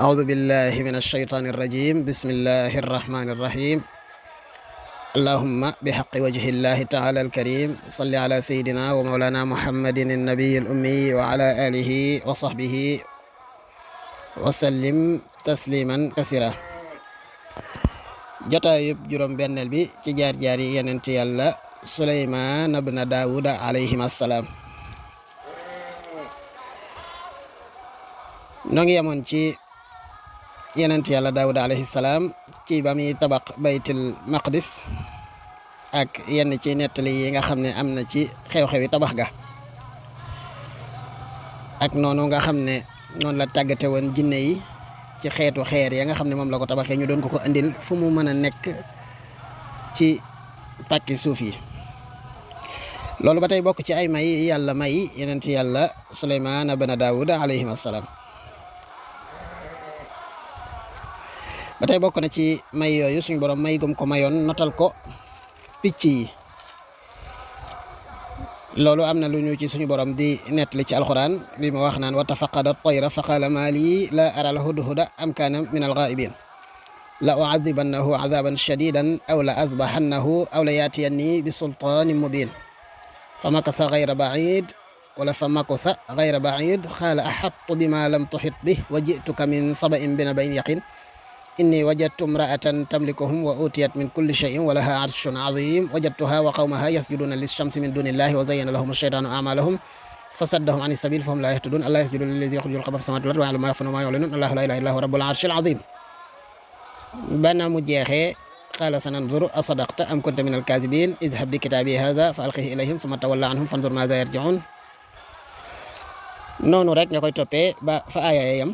أعوذ بالله من الشيطان الرجيم بسم الله الرحمن الرحيم اللهم بحق وجه الله تعالى الكريم صل على سيدنا ومولانا محمد النبي الأمي وعلى آله وصحبه وسلم تسليما كثيرا jataayub juróom benneel bi ci jaar-jaari yonent Yàlla Suleymaan ibn Daawud alayhim assalaam noo ngi yemoon ci yonent Yàlla Daawud alayhi salaam ci ba muy tabax baytul maqdis ak yenn ci nettali yi nga xam ne am na ci xew-xewi tabax ga ak noonu nga xam ne noonu la tàggate woon jinne yi ci xeetu xeer ya nga xam ne moom la ko tabaxee ñu doon ko andil fu mu mën a nekk ci pàkki suuf yi loolu ba tey bokk ci ay may yàlla may yonent Yàlla Suleymaan ibn Daawud alayhim assalaam ba tey bokk na ci may yooyu suñu borom may gum ko mayoon notal ko picc yi loolu am na lu ñu ci suñu borom di nettali ci alxuraan bi ma wax naan wa tafaqada tayra fa qaala maa lii la ara al hudhuda am kaana min al ghaa'ibin la u'adhibannahu 'adhaban shadidan aw la azbahannahu aw la yaatiyanni bi sultaanin mubin fa makatha ghayra ba'id wala fa makatha ghayra ba'id qaala ahattu bima lam tuhit bih wa ji'tuka min saba'in bi naba'in yaqin inni wajadtu imra'atan tamlikuhum wa utiyat min kulli shay'in wa laha 'arshun 'azim wajadtuha wa qawmaha yasjuduna lish-shamsi min dunillahi wa zayyana lahum ash-shaytanu a'malahum fasaddahum 'ani as-sabil fahum la yahtadun alla yasjudu lillazi yukhrijul khab'a fis samawati wal ardi wa ya'lamu ma yakhfuna wa ma yu'linun allahu la ilaha illa huwa rabbul 'arshil 'azim bana mu jeexee qala sananzuru asadaqta am kunta min al-kadhibin idhhab bi kitabi hadha fa alqihi ilayhim thumma tawalla 'anhum fanzur madha yarji'un noonu rek nga koy toppee ba fa aaya yam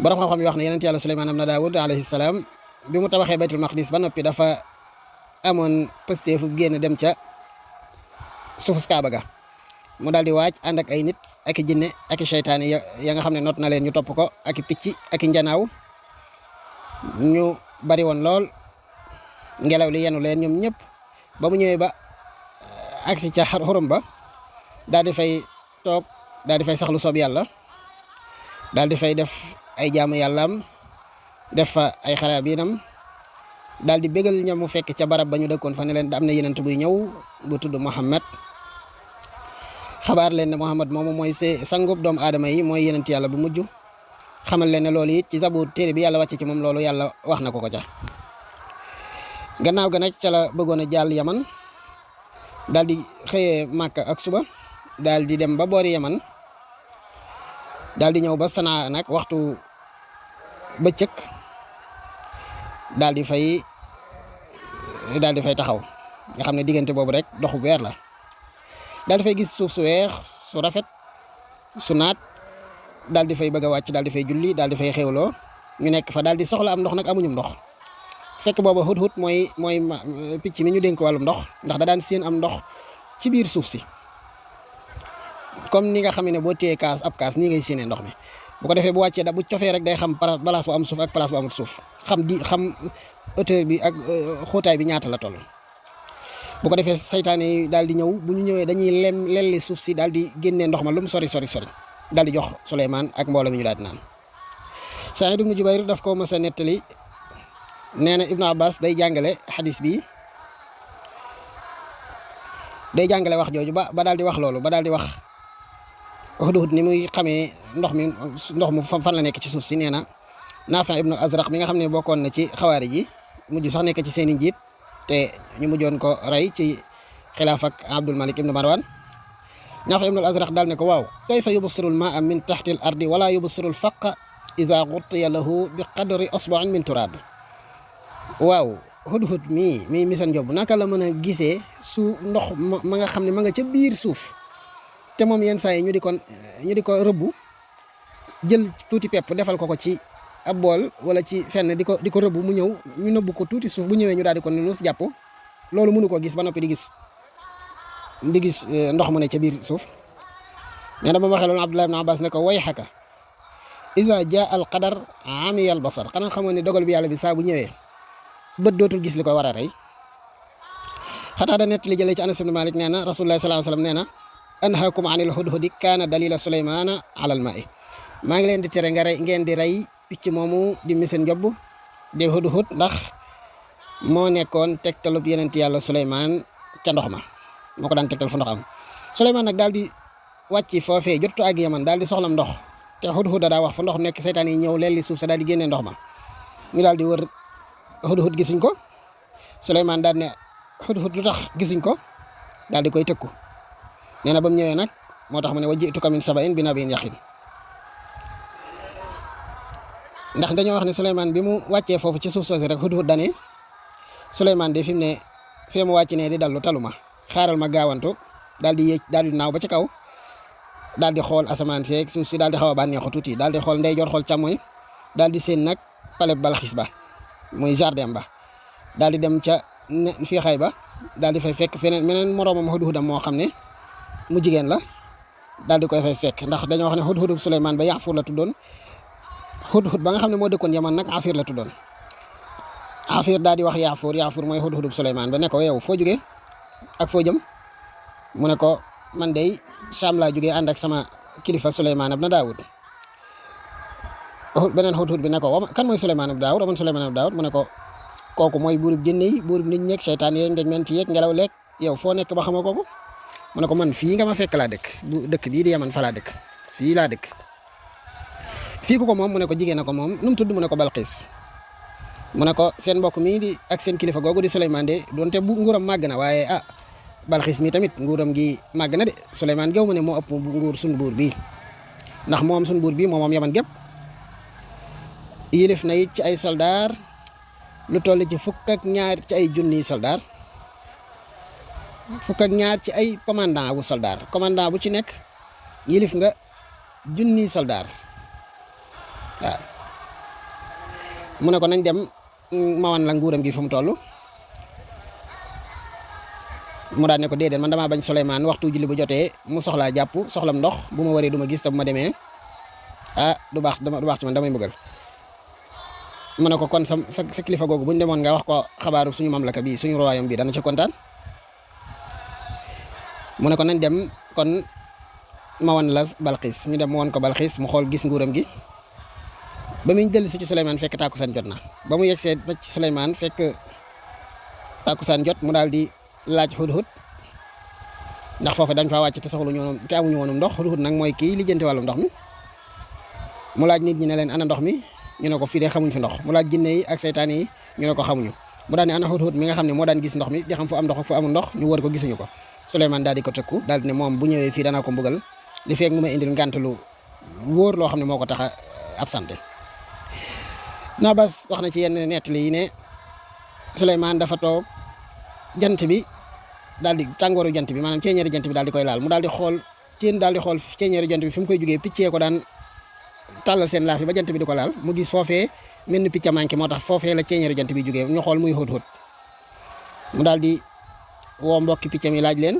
borom xam-xam yi wax ne yonent Yàlla Suleymaan ibn Daawud alayhi salaam bi mu tabaxee baytul maqdis ba noppi dafa amoon pësteefu génn dem ca suufus Kaaba ga mu daal di waaj ànd ak ay nit ak i jinne ak i seytaane ya nga xam ne not na leen ñu topp ko ak i picc ak i njanaaw ñu bari woon lool ngelaw li yenu leen ñoom ñëpp ba mu ñëwee ba agsi ca xurum ba daal di fay toog daal di fay saxlu soob yàlla daal di fay def ay jaamu yàllaam def fa ay xaraabinam daal di bégal ñam mu fekk ca barab ba ñu dëkkoon fa ne leen am na yenent buy ñëw bu tudd Muhammad xabaar leen ne Muhammad moomu mooy sangub doomu aadama yi mooy yenent yàlla bu mujj xamal leen ne loolu it ci Zabuur téere bi yàlla wàcce ci moom loolu yàlla wax na ko ca gannaaw ga nag ca la bëggoon a jàll Yaman daal di xëyee Màkka ak suba daal di dem ba boori Yaman daal di ñëw ba Sanaa nag waxtu bëccëg daal di fay taxaw nga xam ne diggante boobu rek doxu weer la daal di fay gis suuf su weex su rafet su naat daal di fay bëgg a wàcc daal di fay julli daal di fay xewloo ñu nekk fa daal di soxla am ndox nag amuñu ndox fekk booba hut mooy picc mi ñu dénk wàllum ndox ndax da daan seen am ndox ci biir suuf si comme ni nga xam ne boo téyee ab kaas nii ngay séenee ndox mi bu ko defee bu wàccee bu cofee rek day xam place bu am suuf ak place bu amut suuf xam hauteur bi ak xóotaay bi ñaata la toll bu ko defee saytaane yi daal di ñëw bu ñu ñëwee dañuy lelli suuf si daal di génnee ndox ma lu mu sori daal di jox Suleymaan ak mbooloo mi ñu daal di naan Saïd ibnu Jubayr daf ko mës a nettali nee na Ibnu Abbas day jàngale xadis bi day jàngale wax jooju ba daal di wax loolu ba daal di wax hudhud ni muy xamee ndox mu fan la nekk ci suuf si nee na Naafi ibnu Azraq mi nga xam ne bokkoon na ci xawaari ji mujj sax nekk ci seen i njiit te ñu mujjoon ko rey ci xilaaf ak Abdul Malik ibnu Marwan Naafi ibnu Azraq daal ne ko waaw kayfa yubsiru l-maa'a min taxti l-ardi wala yubsiru l-faqqa iza ghuttiya lahu bi qadri usbu'in min turaab waaw hudhud mii misan job naka la mën a gisee su ndox ma nga xam ne ma nga ca biir suuf te moom yenn saa yi ñu di ko rëbbu jël tuuti pepp defal ko ci ab bool wala ci fenn di ko rëbbu mu ñëw ñu nëbbu ko tuuti suuf bu ñëwee ñu daal di ko nus jàpp loolu mënu ko gis ba noppi di gis ndox mu ne ca biir suuf nee na ba ma waxee loolu Abdullah ibn Abbas ne ko wayhaka iza jaa al qadar amiya al basar xanaa xamoon ne dogal bi yàlla bi saa bu ñëwee bët dootul gis li ko war a rey xataa da nett li jëlee ci Anas ibn Malik nee na rasulullah sallallahu alayhi wasallam nee na anhaakum anil hudhudi kaana dalila Sulaymana ala al ma'i maa ngi leen di tere ngeen di rey picc moomu di miseen njobb di hudhud ndax moo nekkoon tegtalub yenent yàlla Suleymaan ca ndox ma moo ko daan tegtal fu ndox am Suleymaan nag daal di wàcc foofee jotu ak Yaman daal di soxlam ndox te hudhud daa wax fa ndox nekk seytaan yi ñëw lelli suuf sa daal di génnee ndox ma ñu daal di wër hudhud gisuñ ko Suleymaan daal ne hudhud lu tax gisuñ ko daal di koy tëkku nee na ba mu ñëwee nag moo tax mu ne wa ji'tuka min saba'in bi naba'in yaqin ndax dañoo wax ne Suleymaan bi mu wàccee foofu ci suuf soosi rek hudhud dane Suleymaan de fi mu ne fee mu wàcc ne di dallu taluma xaaral ma gaawantu daal di yéeg daal di naaw ba ci kaw daal di xool asamaan seeg suuf si daal di xaw a bànneexu tuuti daal di xool ndeyjoor xool càmmoñ daal di seen nag palais Balxiis ba muy jardin ba daal di dem ca fii xay ba daal di fay fekk meneen moroomam hudhudam moo xam ne mu jigéen la daal di koy fay fekk ndax dañoo wax ne hudhudub Suleymaan ba Yaafur la tuddoon hudhud ba nga xam ne moo dëkkoon Yaman nag Afir la tuddoon Afir daal di wax Yaafur mooy hudhudub Suleymaan ba ne ko yow foo jógee ak foo jëm mu ne ko man dey Saam laa jógee ànd ak sama kilifa Suleymaan ibn Daawud beneen hudhud bi ne ko kan mooy Suleymaan ibn Daawud man Suleymaan ibn Daawud mu ne ko kooku mooy buurub jinne yi buurub nit ñeeg seytaan yeeg ndeg menti yeeg ngelaw leeg yow foo nekk ba xamoo kooku mu ne ko man fii nga ma fekk laa dëkk bu dëkk bii di Yaman fa laa dëkk fii laa dëkk fii ku ko moom mu ne ko jigéen a ko moom nu mu tudd mu ne ko Balxiis mu ne ko seen mbokk mii di ak seen kilifa googu di Suleymaan de donte bu nguuram màgg na waaye Balxiis mi tamit nguuram gi màgg na de Suleymaan gaw ma ne moo ëpp nguur suñ buur bii ndax moom suñ buur bii moom Yaman gépp yilif na it ci ay soldaar lu toll ci fukk ak ñaar ci ay junniy soldaar fukk ak ñaar ci ay commandant bu ci nekk yilif nga junniy soldaar waaw mu ne ko nañ dem ma wan la nguuram gi fu mu toll mu daal ne ko déedéet man damaa bañ Suleymaan waxtu julli bu jotee mu soxlaa jàpp soxlam ndox bu ma waree du ma gis te bu ma demee du baax ci man damay bëggal mu ne ko kon sa kilifa googu bu ñu demoon nga wax ko xabaaru suñu mamlaka bi suñu royaume bi dana ci kontaan mu ne ko nañ dem kon ma wan la Balxiis ñu dem ma wan ko Balxiis mu xool gis nguuram gi ba muy dellu si ci Suleymaan fekk tàkkusaan jot na ba mu yegsee ba ci Suleymaan fekk tàkkusaan jot mu daal di laaj hudhud ndax foofu dañ faa wàcc te soxlu ñoom te amuñu woonum ndox hudhud nag mooy kii lijjanti wàllum ndox mi mu laaj nit ñi ne leen ana ndox mi ñu ne ko fii de xamuñ fi ndox mu laaj jinne yi ak seytaan yi ñu ne ko xamuñu mu daan ne ana hudhud mi nga xam ne moo daan gis ndox mi di xam fu am ndox ak fu amul ndox ñu wër ko gisuñu ko Suleymaan daal di ko tëkku daal di ne moom bu ñëwee fii danaa ko mbugal li feeg mu may indil ngànt lu wóor loo xam ne moo ko tax a absenté naa bas wax na ci yenn nettali yi ne Suleymaan dafa toog jant bi daal di tàngooru jant bi maanaam ceeñeeri jant bi daal di koy laal mu daal di xool ceeñeeri jant bi fi mu koy jugee piccee ko daan tàllal seen laaf yi ba jant bi di ko laal mu gis foofee mel ni picc manqué moo tax foofee la ceeñeeri jant bi jugee ñu xool muy hudhud mu daal di woo mbokki picc mi laaj leen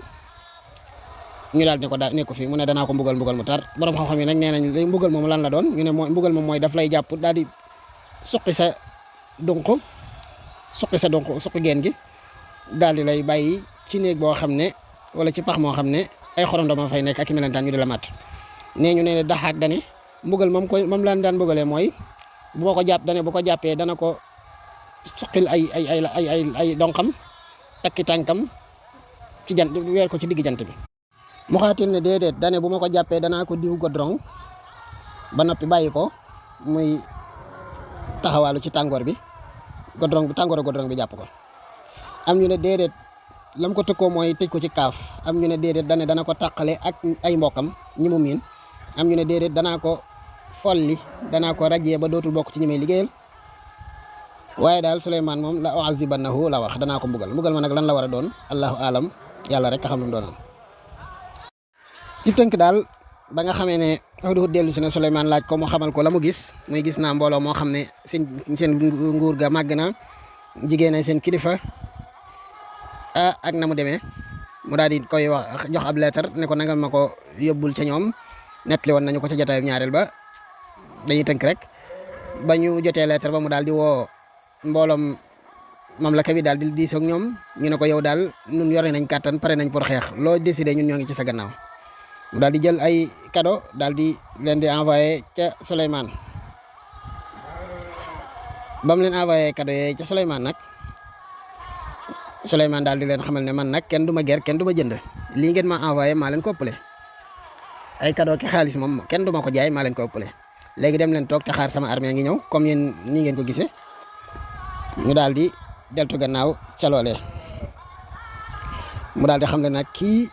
ñu daal ne ko daa nekku fi mu ne danaa ko mbugal mu tar borom xam-xam yi nag nee nañ lay mbugal moom lan la doon ñu ne mooy mbugal moom mooy daf lay jàpp daal di suqi sa suqi geen gi daal di lay bàyyi ci néeg boo xam ne wala ci pax moo xam ne ay xorondom ma fay nekk ak i melentaan ñu di la mat nee ñu ne daxaak dane mbugal moom laan daan mbugalee mooy bu ko jàppee dana ko suqil ay donxam takki tànkam ci jant weer ko ci digg jant bi mu xaatil ne déedéet dane bu ma ko jàppee danaa ko diw godrong ba noppi bàyyi ko muy taxawaalu ci tàngoor bi tàngooru godrong bi jàpp ko am ñu ne déedéet lam ko tëkkoo mooy tëj ko ci kaaf am ñu ne déedéet dana ko tàqale ak ay mbokkam ñi mu miin am ñu ne déedéet danaa ko folli danaa ko rajee ba dootul bokk ci ñi may liggéeyal waaye daal Suleymaan moom la u'azibannahu la wax danaa ko mbugal ma nag lan la war a doon allahu alam yàlla rek a xam lu mu doonal ci tënk daal ba nga xamee ne hudhud dellu si ne Suleymaan laaj ko mu xamal ko la mu gis muy gis naa mbooloo moo xam ne seen nguur ga màgg na jigéen ay seen kilifa ak na mu demee mu daal di koy wax jox ab leetar ne ko nangal ma ko yóbbul ca ñoom nettali woon nañu ko ca jotaayu ñaareel ba dañuy tënk rek ba ñu jotee leetar ba mu daal di woo mbooloom mamlaka bi daal di diisoo ak ñoom ñu ne ko yow daal ñun yore nañ kàttan pare nañ pour xeex loo décidé ñun ñoo ngi ci sa gannaaw mu daal di jël ay cadeau daal di leen di envoyé ca Souleymane ba mu leen envoyé cadeau yooyu ca Souleymane nag Souleymane daal di leen xamal ne man nag kenn du ma ger kenn du ma jënd lii ngeen ma envoyé maa leen ko ëppale ay cadeau ki xaalis moom kenn du ma ko jaay maa leen ko ëppale léegi dem leen toog te xaar sama armée ngi ñëw comme yéen ni ngeen ko gisee ñu daal di deltu gannaaw ca loolee mu daal di xam ne nag kii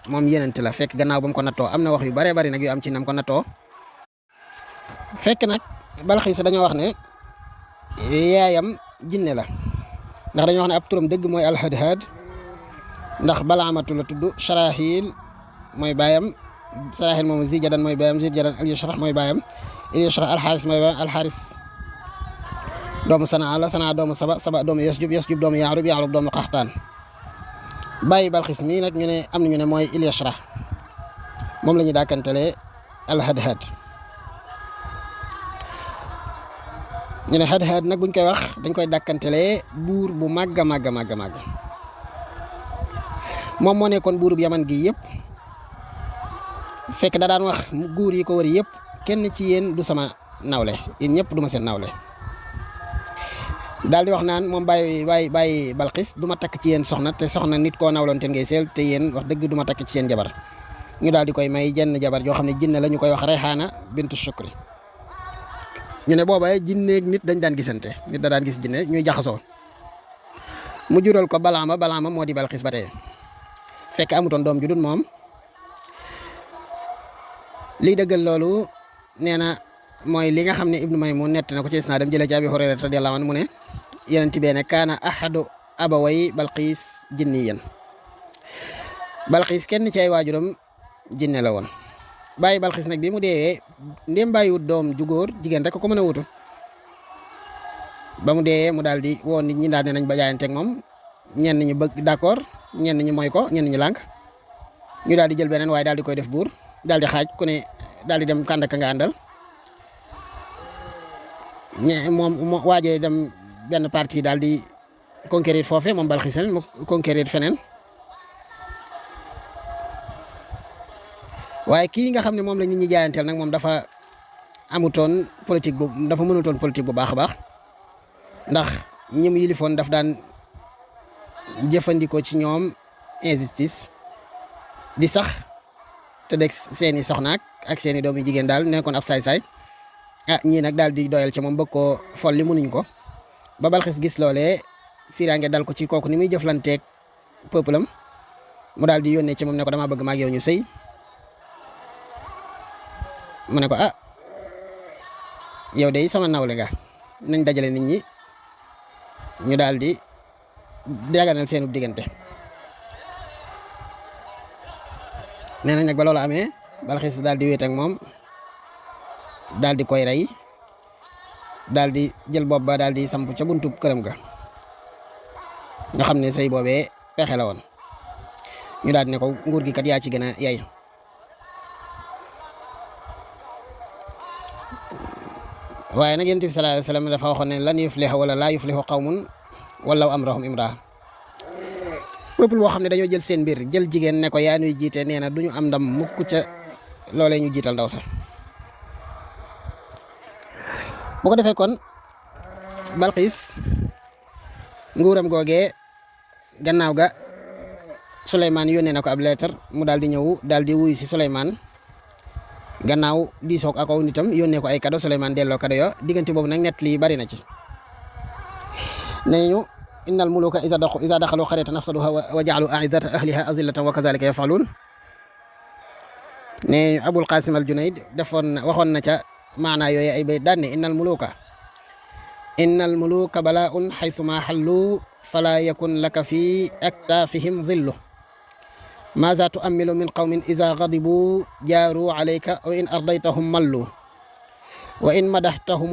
moom yenent la fekk gannaaw ba mu ko nattoo am na wax yu baree bari nag yu am ci nam ko nattoo fekk nag Balxiis dañoo wax ne yaayam jinne la ndax dañoo wax ne ab turam dëgg mooy alhadhad ndax balaamatu la tudd Sharahil mooy baayam Sharahil moom Zijadan mooy baayam Zijadan al-Yushrah mooy baayam al-Yushrah alxaaris mooy baayam alxaaris doomu Sanaa la Sanaa doomu Saba Saba doomu Yasjub Yasjub doomu Yaarub Yaarub doomu Qaxtaan bàyyi Balxiis mii nag ñu ne am na ñu ne mooy al-Yushrah moom la ñuy dàkkantelee al-Hadhad ñu ne Hadhad nag buñ koy wax dañ koy dàkkantelee buur bu màgg a màgg a màgg a màgg moom moo nekkoon buurub Yaman gi yëpp fekk da daan wax guur yi ko wër yëpp kenn ci yéen du sama nawle yéen ñëpp du ma seen nawle daal di wax naan moom bàyyi Balxiis du ma takk ci yéen soxna te soxna nit koo nawloon te ngay seel te yéen wax dëgg du ma takk ci seen jabar ñu daal di koy may jenn jabar joo xam ne jinne la ñu koy wax Rayhaana bintu Shukri ñu ne booba jinneeg nit dañ daan gisante nit da daan gis jinne ñuy jaxasoo mu jural ko Balaama moo di Balxiis ba tey fekk amutoon doom ju dul moom liy dëggal loolu nee na mooy li nga xam ne Ibnu Maymun nett na ko ci isnaadam jëlee ci Abi Hurayra radiyallahu anhu mu ne yeneen bee ne kaana ahadu abaway Balxiis jinniyan Balxiis kenn ci ay waajuram jinne la woon bàyyi Balxiis nag bi mu deewee ndéem bàyyiwut doom ju góor jigéen rek ko mën a wutu ba mu deewee mu daal di woo nit ñi daal ne nañ ba jaayanteeg moom ñenn ñi bëgg d'accord ñenn ñi mooy ko ñenn ñi lànk ñu daal di jël beneen waaye daal di koy def buur daal di xaaj ku ne daal di dem kànd ka nga àndal moom waajee dem benn partie daal di conquérir foofe moom Balxiis mu conquérir feneen waaye kii nga xam ne moom la nit ñi jaayanteel nag moom dafa amutoon politique bu dafa mënutoon politique bu baax a baax ndax ñi mu yilifoon daf daan jëfandikoo ci ñoom injustice di sax te deg seeni soxnaak ak seeni doom yu jigéen daal nekkoon ab saay-saay ñii nag daal di doyal ci moom bëgg koo folli mënuñ ko ba Balxiis gis loolee fiiraange dal ko ci kooku ni muy jëflanteeg peuple am mu daal di yónnee ci moom ne ko damaa bëgg maag yow ñu sëy mu ne ko yow de sama nawle nga nañ dajale nit ñi ñu daal di daganal seenu diggante nee nañ nag ba loolu amee Balxiis daal di wéet ak moom daal di koy rey daal di jël bopp ba daal di samp ca buntu këram ga nga xam ne sëy boobee pexe la woon ñu daal di ne ko nguur gi kat yaa ci gën a yay waaye nag Yonent bi sallallahu alayhi wa sallam dafa waxoon ne lan yufliha wala laa yuflihu qawmun wallaw amrahum imraa peuple boo xam ne dañoo jël seen mbir jël jigéen ne ko yaa ñuy jiite nee na du ñu am ndam mukk ca loolee ñu jiital ndaw sax bu ko defee kon Balxiis nguuram googee gannaaw ga Souleymane yónnee na ko ab lettre mu daal di ñëw daal di wuyu si Souleymane gannaaw diisoog ak aw nitam yónnee ko ay cadeau Souleymane delloo cadeau yo diggante boobu nag nett lii bari na ci nee ñu innal muluka iza daxalu qaryatan afsaduha wa ja'alu a'izzata ahliha azillatan wa kazalika yaf'alun nee ñu Abul Qasim al Junayd waxoon na ca maanaa yooyu ay bay daan ne innal muluka bala'un haythuma hallu fala yakun laka fi aktafihim zillu maza tu'ammilu min qawmin iza ghadibu jaaru alayka wa in ardaytahum mallu wa in madahtahum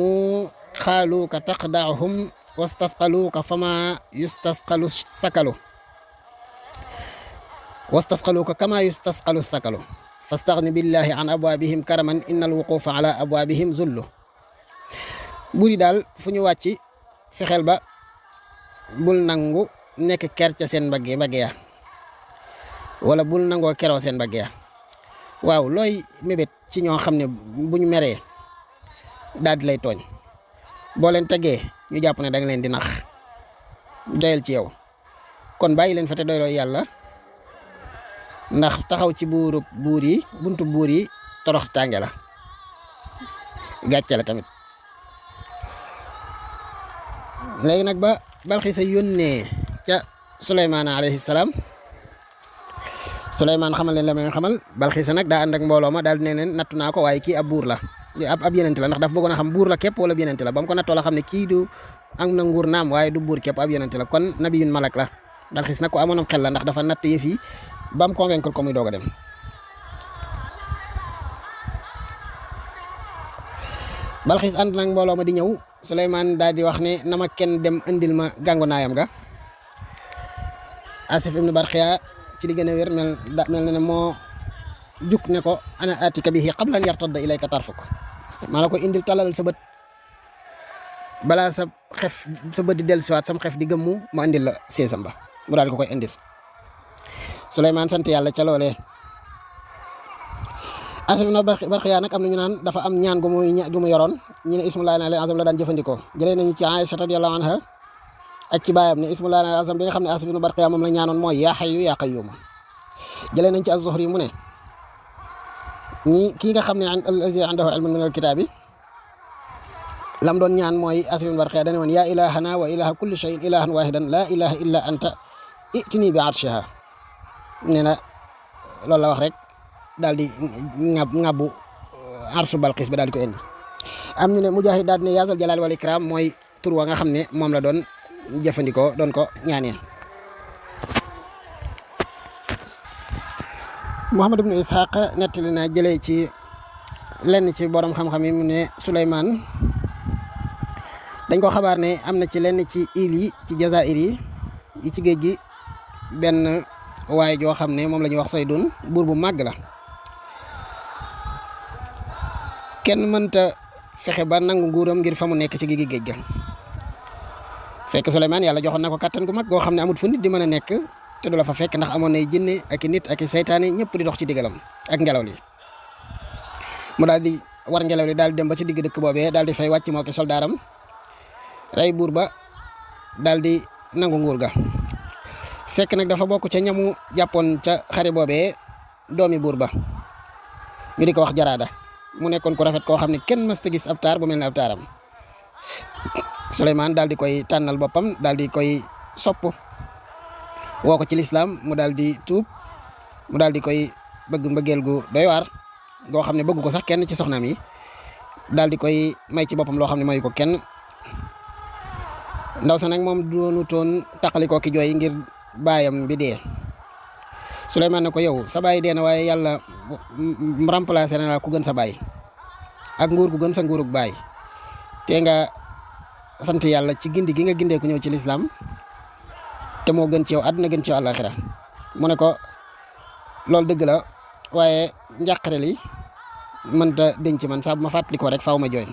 xaaluuka taqda'uhum wastasqaluuka fama yustasqalu sakalu wastasqaluuka kama yustasqalu sakalu fastaghni billahi an abwaabihim karaman innal wuqufa ala abwaabihim zullu buri daal fu ñu wàcc fexeel ba bul nangu nekk ker ca seen mbagg ya wala bul nangoo keroo seen mbagg ya waaw looy mébét ci ñoo xam ne bu ñu meree daal di lay tooñ boo leen tegee ñu jàpp ne da nga leen di nax doyal ci yow kon bàyyi leen fa te doyloo yàlla ndax taxaw ci buur yi buntu buur yi torox tànge la gàcce la tamit. léegi nag ba Balxiisa yónnee ca Suleymaan alayhi salaam Suleymaan xamal leen la ma xamal Balxiisa nag daa ànd ak mbooloo ma daal di ne leen nattu naa ko waaye kii ab buur la ab yenente la ndax daf bëggoon a xam buur la képp wala yenente la ba mu ko nattoo la xam ne kii du am na nguur naam waaye du buur képp ab yenente la kon nabiyun malak la Balxiis nag ko amoon xel la ndax dafa natt yëf yi ba mu convaincre ko muy doog a dem. Balxiis ànd nag mbooloo ma di ñëw Suleymaan daal di wax ne na ma kenn dem indil ma gàngu naayam ga Asif ibnu Barxiya ci li gën a wér mel na ne moo juk ne ko ana atika bihi qabla an yartadda ilayka tarfuk maa la ko indil talal sa bët balaa sa bët di dellusiwaat sam xef di gëmmu ma indil la seesam ba mu daal ko koy indil Suleymaan sant yàlla ca loolee. Asif ibnu Barxiya nag am na ñu naan dafa am ñaan gu mu yoroon ñu ne ismullaahi al-azam la daan jëfandikoo jëlee nañu ci Aïcha radiyallaahu anha ak ci baayam ne ismullaahi al-azam bi nga xam ne Asif ibnu Barxiya moom la ñaanoon mooy yaa hayyu yaa qayyuum. jëlee nañ ci az-Zuhri mu ne kii nga xam ne allazi indahu ilmun min al-kitaabi lam doon ñaan mooy Asif ibnu Barxiya dane woon yaa ilaahana wa ilaaha kulli shay'in ilaahan waahidan laa ilaaha illa anta i'tinii bi arshihaa nee na loolu la wax rek daal di ŋàbbu arsu Balxiis ba daal di ko indi. am ñu ne Mujaahid daal di ne yaa zal jalaali wal ikraam mooy tur wa nga xam ne moom la doon jëfandikoo doon ko ñaanee. Muhammad ibnu Isxaaq nettali na jëlee ci lenn ci borom xam-xam yi mu ne Suleymaan dañ ko xabaar ne am na ci lenn ci îles yi ci Jazaa'ir yi ci géej gi benn waaye joo xam ne moom la ñuy wax Saydun buur bu màgg la. kenn mënta fexe ba nangu nguuram ngir fa mu nekk ci géej ga fekk Suleymaan yàlla joxoon na ko kattan gu mag goo xam ne amut fu nit di mën a nekk te du la fa fekk ndax amoon nay jinne ak i nit ak i seytaane ñëpp di dox ci diggalam ak ngelaw li mu daal di war ngelaw li daal di dem ba ci digg dëkk boobee daal di fay wàcc moo ki soldaaram rey buur ba daal di nangu nguur ga fekk nag dafa bokk ca ñamu jàppoon ca xare boobee doomi buur ba ñu di ko wax Jaraada mu nekkoon ku rafet koo xam ne kenn mës a gis ab taar bu mel ne ab taaram Suleymaan daal di koy tànnal boppam daal di koy sopp woo ko ci lislaam mu daal di tuub mu daal di koy bëgg mbëggeel gu doy waar goo xam ne bëgg ko sax kenn ci soxnaam yi daal di koy may ci boppam loo xam ne mayu ko kenn ndaw sa nag moom doonu toon taqalikoo ki jooy ngir baayam bi dee Suleymaan ne ko yow sa baay dee na waaye yàlla remplacé na la ku gën sa baay ak nguur gu gën sa nguurug baay te nga sant yàlla ci gindi gi nga gindee ku ñëw ci lislaam te moo gën ci yow àdduna gën ci yow àllaaxira mu ne ko loolu dëgg la waaye njàqare li mënta denc man saa bu ma fàttali ko rek faaw ma jooy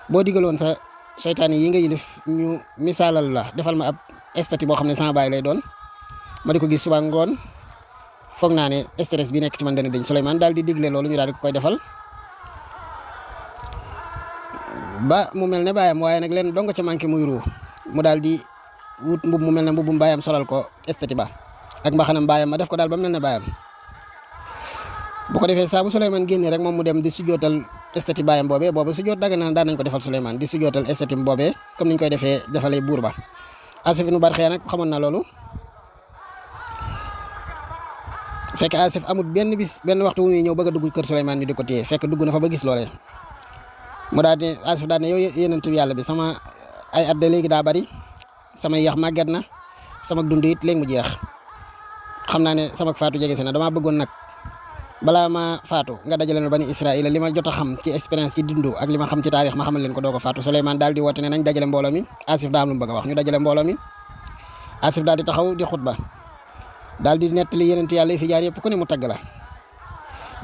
boo digaloon sa seytaane yi nga yilif ñu misaalal la defal ma ab statut boo xam ne sama baay lay doon ma di ko gis suba ngoon foog naa ne stress bi nekk ci man dana deñ Suleymaan daal di digle loolu ñu daal di ko koy defal ba mu mel ne baayam waaye nag leen dong ca manqué muy ruu mu daal di wut mbub mu mel ne mbubum baayam solal ko statut ba ak mbaxanam baayam ma def ko daal ba mel ne baayam bu ko defee saa bu Suleymaan génnee rek moom mu dem di sujootal statut baayam boobee boobu sujoot daga na daan nañ ko defal Suleymaan di sujootal statut boobee comme niñ koy defalee buur ba. Asif ibnu Barxiya nag xamoon na loolu fekk Asif amul benn waxtu wu ñuy ñëw bëgg a dugg kër Suleymaan ñu di ko téye fekk dugg na fa ba gis loolee mu daal di Asif daal ne yow yonentu yàlla bi sama ay at de léegi daa bari sama yax màgget na sama dund it léegi mu jeex xam naa ne sama faatu jege si na damaa bëggoon nag balaa ma faatu nga dajale na bani Israël li ma jot a xam ci expérience ci dundu ak li ma xam ci taarix ma xamal leen ko doo ko faatu Suleymaan daal di woote ne nañ dajale mbooloo mi Asif daa am lu mu bëgg a wax ñu dajale mbooloo mi Asif daal di taxaw di xutba daal di nettali yonent yàlla yi fi jaar yëpp ku ne mu tagg la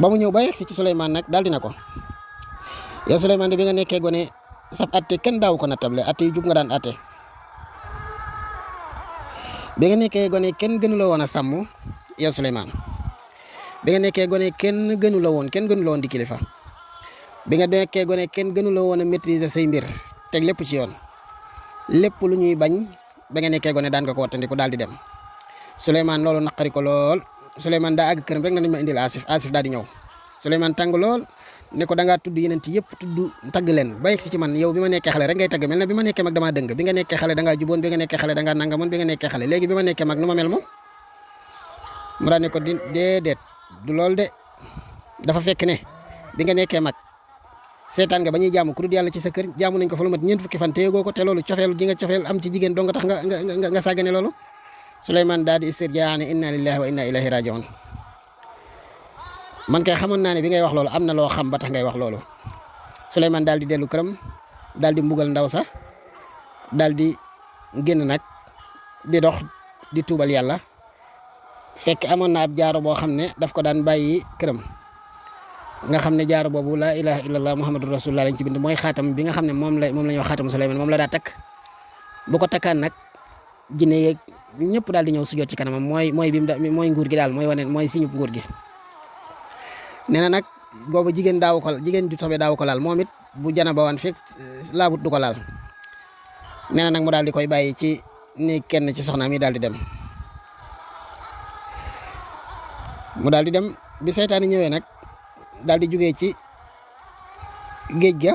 ba mu ñëw ba yegsi ci Suleymaan nag daal di na ko yow Suleymaan de bi nga nekkee gone sab atte kenn daaw ko nattable atte yi jub nga daan atte bi nga nekkee gone kenn gënuloo woon a sàmm yow Suleymaan bi nga nekkee gone kenn gënu la woon di kilifa bi nga nekkee gone kenn gënu la woon a maîtriser say mbir teg lépp ci yoon lépp lu ñuy bañ ba nga nekkee gone daan nga ko wattandiku daal di dem Souleymane loolu naqari ko lool Souleymane daa àgg këram rek na nañ ma indil Asif daal di ñëw Souleymane tàng lool ne ko da ngaa tudd yeneen ci yëpp tudd tagg leen ba yegg si ci man yow bi ma nekkee xale rek ngay tagg mel na bi ma nekkee mag damaa dëng bi nga nekkee xale da ngaa juboon bi nga nekkee xale da ngaa nangamoon bi nga nekkee xale léegi bi ma nekkee mag nu ma mel moom mu daan ne ko déedéet du loolu de dafa fekk ne bi nga nekkee mag seetaan nga ba ñuy jaamu ku dul yàlla ci sa kër jaamu nañ ko fa lu mat ñeent fukki fan téyegoo ko te loolu cofeel gi nga cofeel am ci jigéen dong nga tax nga sàggane loolu Souleymane daal di istirjaa ne inna lillahi wa inna ilayhi rajiun man kay xamoon naa ne bi ngay wax loolu am na loo xam ba tax ngay wax loolu Souleymane daal di dellu këram daal di mbugal ndaw sax daal di génn nag di dox di tuubal yàlla fekk amoon na ab jaaro boo xam ne daf ko daan bàyyi këram nga xam ne jaaro boobu laa ilaha illallah muhammadu rasulullah lañ ci bind mooy xaatam bi nga xam ne moom la ñuy wax xaatamu Souleymane moom la daa takk bu ko takkaan nag jinne yeeg ñëpp daal di ñëw sujjoot ci kanamam mooy mooy nguur gi daal mooy wane mooy siñu nguur gi nee na nag boobu jigéen ju sobe daawu ko laal moom it bu jana ba wan fekk laabut du ko laal nee na nag mu daal di koy bàyyi ci ni kenn ci soxnaam yi daal di dem mu daal di dem bi seytaane ñëwee nag daal di jugee ci géej ga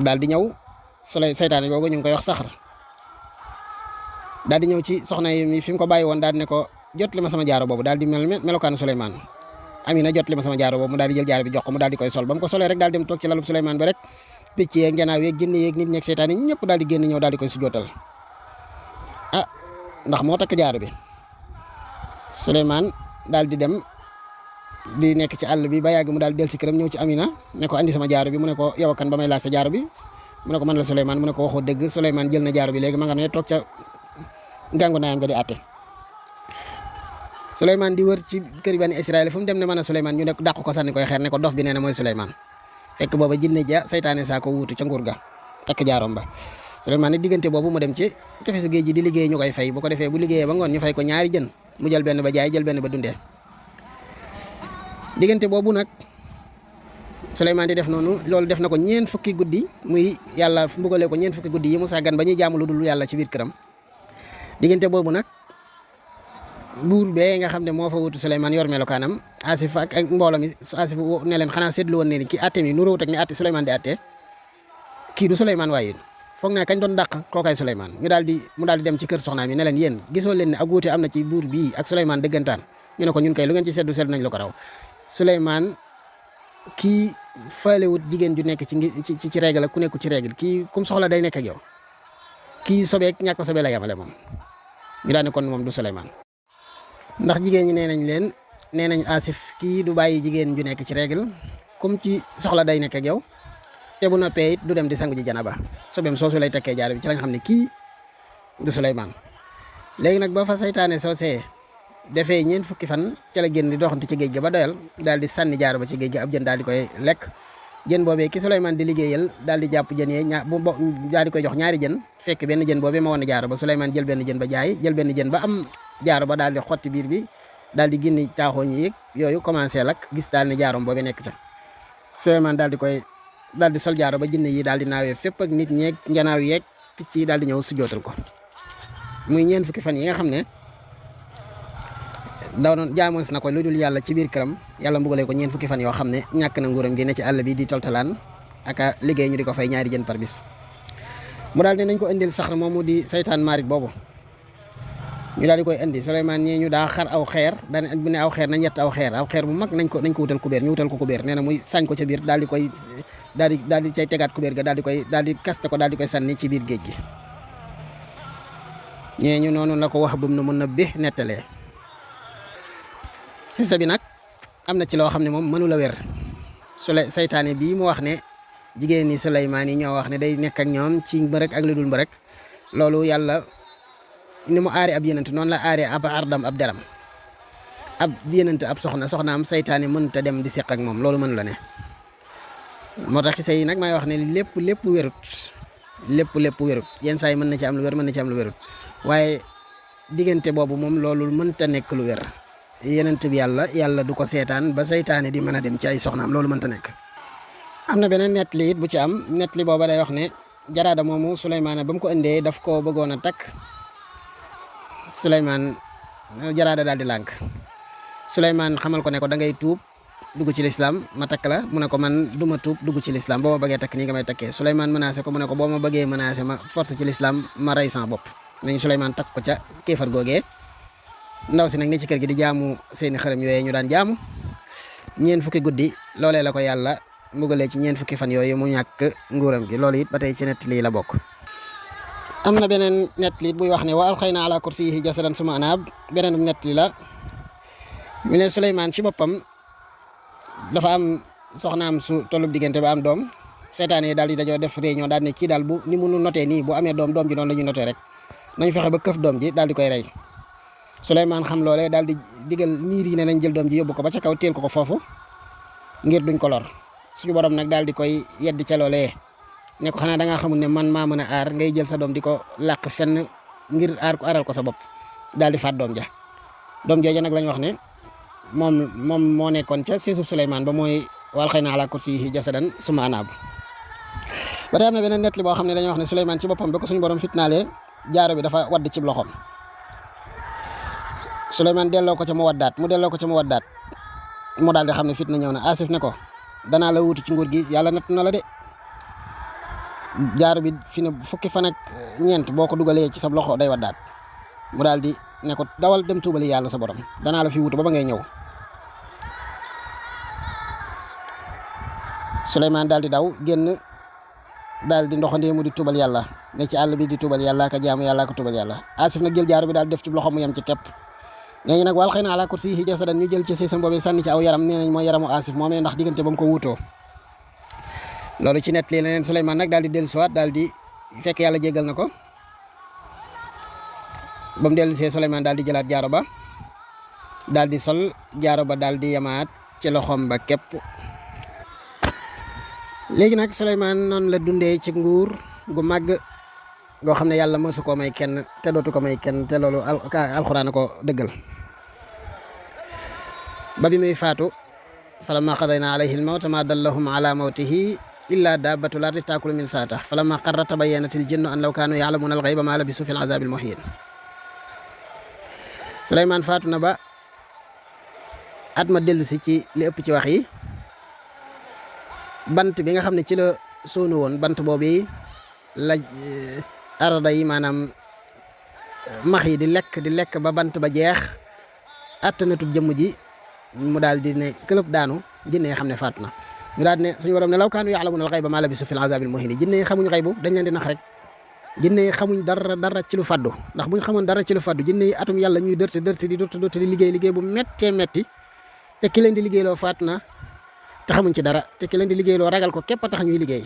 daal di ñëw seytaane boobu ñu ngi koy wax saxar daal di ñëw ci soxna yi fi mu ko bàyyi woon daal di ne ko jot li ma sama jaaro boobu daal di melokaanu Souleymane Amina jot li ma sama jaaro boobu mu daal di jël jaaro bi jox ko mu daal di koy sol ba mu ko solee rek daal dem toog ci lalub Souleymane ba rek picc yeeg njanaaw yeeg jinne yeeg nit ñeeg seytaane yi ñëpp daal di génn ñëw daal di koy sujjootal ndax moo takk jaaro bi Souleymane daal di dem di nekk ci àll bi ba yàgg mu daal di del si këram ñëw ci Amina ne ko andi sama jaaro bi mu ne ko yow kan ba may laaj sa jaaro bi mu ne ko man la Souleymane mu ne ko waxoo dëgg Souleymane jël na jaaro bi léegi ma nga ne toog ca gàngu naayam nga di àtte Souleymane di wër ci kër bani Israël fu mu dem ne mën a Souleymane ñu ne dàq ko sànni koy xeer ne ko dof bi nee na mooy Souleymane fekk booba jinne ja seytaane saa ko wuutu ca nguur ga takk jaarom ba Souleymane diggante boobu mu dem ci tefesu géej gi di liggéey ñu koy fay bu ko defee bu liggéeyee ba ngoon ñu fay ko ñaari jën mu jël benn ba jaay jël benn ba dundee diggante boobu nag Souleymane di def noonu loolu def na ko ñeent fukki guddi muy yàlla mbugalee ko ñeent fukki guddi yi mu sàggan ba ñuy jaamu lu dul yàlla ci biir këram diggante boobu nag buur bee nga xam ne moo fa wutu Souleymane yor melokaanam Asif ak mbooloo mi Asif ne leen xanaa seetlu woon ne ni ki atte mi nu róowut ak ni atte Souleymane di atte kii du Souleymane waaye foog naa kañ doon dàq kookaay Souleymane mu daal di dem ci kër soxnaam yi ne leen yéen gisoo leen ne ak wuute am na ci buur bii ak Souleymane dëggantaan ñu ne ko ñun kay lu ngeen ci seddu nañ la ko raw Souleymane kii faalewut jigéen ju nekk ci règle ak ku nekku ci règle kii kum soxla day nekk ak yow kii sobeek ñàkk sobe la yamale moom ñu daal ne kon moom du Souleymane ndax jigéen ñi nee nañ Asif kii du bàyyi jigéen ju nekk ci règle comme ci soxla day nekk ak yow te bu noppee it du dem di sangu ji janaba sobeem soosu lay tekkee jaaro bi ci lañ xam ne kii du Souleymane léegi nag ba fa saytaane soosee defee ñeent fukki fan ca la génn di doxantu ci géej ga ba doyal daal di sànni jaaro ba ci géej ga ab jën daal di koy lekk jën boobee ki Souleymane di liggéeyal daal di jàpp jën yee daal di koy jox ñaari jën fekk benn jën boobee ma woon jaaro ba Souleymane jël benn jën ba jaay jël benn jën ba am jaaro ba daal di xotti biir bi daal di génni caaxooñ yi yooyu commencé lakk gis daal ne jaarom boobee nekk ca Souleymane daal di sol jaaro ba jinne yi daal di naawee fépp ak nit ñeeg njanaaw yeeg picc yi daal di ñëw sujjootal ko muy ñeent fukki fan yi nga xam ne daw noon jaamoon na ko lu dul yàlla ci biir këram yàlla mbugalee ko ñeent fukki fan yoo xam ne ñàkk na nguuram gi ne ci àll bi di toltalaan aka liggéey ñu di ko fay ñaari jën par bis mu daal ne nañ ko indil saxar moomu di saytaan maarik boobu ñu daal di koy indi Souleymane ñii ñu daa xar aw xeer daan bu ne aw xeer nañ yett aw xeer bu mag nañ ko wutal kubéer ñu wutal ko kubéer nee na muy sañ ko ca biir daal di cay tegaat kubéer ga daal di kaste ko daal di koy sànni ci biir géej gi ñee ñu noonu la ko wax bum nu mun na bi nettalee xisa bi nag am na ci loo xam ne moom mënu la wér saytaane bii mu wax ne jigéen ñi Souleymane yi ñoo wax ne day nekk ak ñoom ci mbërëk ak lu dul mbërëk loolu yàlla ni mu aaree ab yenant noonu la aaree ab ardam ab deram ab yenant ab soxnaam saytaane mënut a dem di seq ak moom loolu mënu la ne moo tax xisa yi nag may wax ne lépp wérut yenn saa yi mën na ci am lu wér mën na ci am lu wérut waaye diggante boobu moom loolu mënta nekk lu wér yenent bi yàlla du ko seetaan ba seytaane di mën a dem ci ay soxnaam loolu mënta nekk. am na beneen nettali it bu ci am nettali booba day wax ne jaraada moomu Suleymaan ba mu ko indee daf koo bëggoon a takk Suleymaan jaraada daal di lànk Suleymaan xamal ko ne ko da ngay tuub dugg ci lislaam ma takk la mu ne ko man du ma tuub dugg ci lislaam boo ma bëggee takk nii nga may takkee Suleymaan menacé ko mu ne ko boo ma bëggee menacé ma force ci lislaam ma rey sama bopp nañ Suleymaan takk ko ca kéefar googee ndaw si nag ni ci kër gi di jaamu seeni xërëm yooyu ñu daan jaamu ñeen fukki guddi loolee la ko yàlla mbugalee ci ñeen fukki fan yooyu mu ñàkk nguuram gi loolu it ba tey ci nettali la bokk. am na beneen nettali buy wax ne wa alxaynaa ala kursiyyihi jasadan summa anaab beneen nettali la mu ne Suleymaan ci boppam dafa am soxnaam su tollub diggante ba am doom seetaan yi daal di dajoo def réunion daal ne kii daal bu ni mu notee nii bu amee doom ji noonu la ñuy notee rek nañ fexe ba këf doom ji daal di koy rey Suleymaan xam loolee daal di digal niir yi ne nañ jël doom ji yóbbu ko ba ca kaw teel ko foofu ngir duñ ko lor suñu borom nag daal di koy yedd ca loolee ne ko xanaa da ngaa xamul ne man maa mën a aar ngay jël sa doom di ko làq fenn ngir aaral ko sa bopp daal di faat doom jooja nag lañ wax ne moom moo nekkoon ca seesub Suleymaan ba mooy wal xëy na ala kursiyyihi jasadan summa anaab. ba tey am na beneen nettali boo xam ne dañuy wax ne Suleymaan ci boppam ba ko suñu borom fitnaalee jaaro bi dafa wadd ci loxoom Suleymaan delloo ko ca mu waddaat mu daal di xam ne fitna ñëw na Asif ne ko danaa la wuutu ci nguur gi yàlla natt na la de jaaro bi fi ne fukki fan ak ñeent boo ko dugalee ci sa loxo day waddaat mu daal di ne ko dawal dem tuubali yàlla sa borom danaa la fi wutu ba ngay ñëw Suleymaan daal di daw génn daal di ndoxandee mu di tuubal yàlla ne ci àll bi di tuubal yàlla ka jaamu yàlla ka tuubal yàlla Asif nag jël jaaro bi daal def ci loxo mu yem ci képp nee nag wal xëy na ala kursiyyihi jasadan ñu jël ci seesam boobee sànni ci aw yaram nee nañ mooy yaramu Asif moomee ndax diggante ba mu ko wuutoo loolu ci net lii leneen Suleymaan nag daal di dellusiwaat daal di fekk yàlla jéggal na ko ba mu dellusee Suleymaan daal di jëlaat jaaro ba daal di sol jaaro ba daal di yamaat ci loxoom ba képp. léegi nag Suleymaan noonu la dundee ci nguur gu màgg goo xam ne yàlla mësu koo may kenn te dootu ko may kenn te loolu alxuraan ko dëggal ba bi muy faatu falammaa qadaynaa alayhi al-mawta maa dallahum ala mawtihi illaa daabbatul ardi taakulu min saatih falammaa qarra tabayyanatil jinnu an law kaanuu ya'lamuuna al-ghayba maa labisuu fil azaabil muhiin. Suleymaan faatu na ba at ma dellu si ci li ëpp ci wax yi bant bi nga xam ne ci la soonu woon bant boobu la arada yi maanaam max yi di lekk ba bant ba jeex attanatut jëmm ji mu daal di ne këlëb daanu jinne yi xam ne faatu na ñu daal di ne suñu borom ne law kaanu ya'lamuuna al-ghayba maa labisu fil azaabil muhiin jinne yi xamuñ xaybu dañ leen di nax rek jinne yi xamuñ dara ci lu faddu ndax buñ xamoon dara ci lu faddu jinne yi atum yàlla ñuy dërti di liggéey bu méttee métti te ki leen di liggéeyloo faatu na te xamuñ ci dara te ki leen di liggéeyloo ragal ko képp a tax ñuy liggéey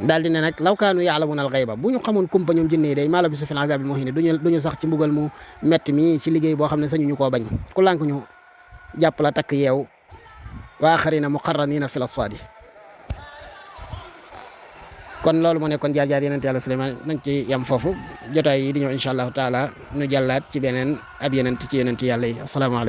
daal di ne nag law kaanu ya'lamuuna al-ghayba bu ñu xamoon kumpa ñoom jinne yi day maa labisu fil azaabil muhiin duñu sax ci mbugal mu metti mi ci liggéey boo xam ne sañu ñu koo bañ ku lànk ñu jàpp la takk yeew wa aaxariina muqarraniina fil asfaadi. kon loolu moo nekkoon jaar-jaar yonent Yàlla Suleymaan nañ ci yam foofu jotaay yi di ñëw incha allahu taala ñu jàllaat ci beneen ab yonent ci yonent yàlla yi asalaamaaleykum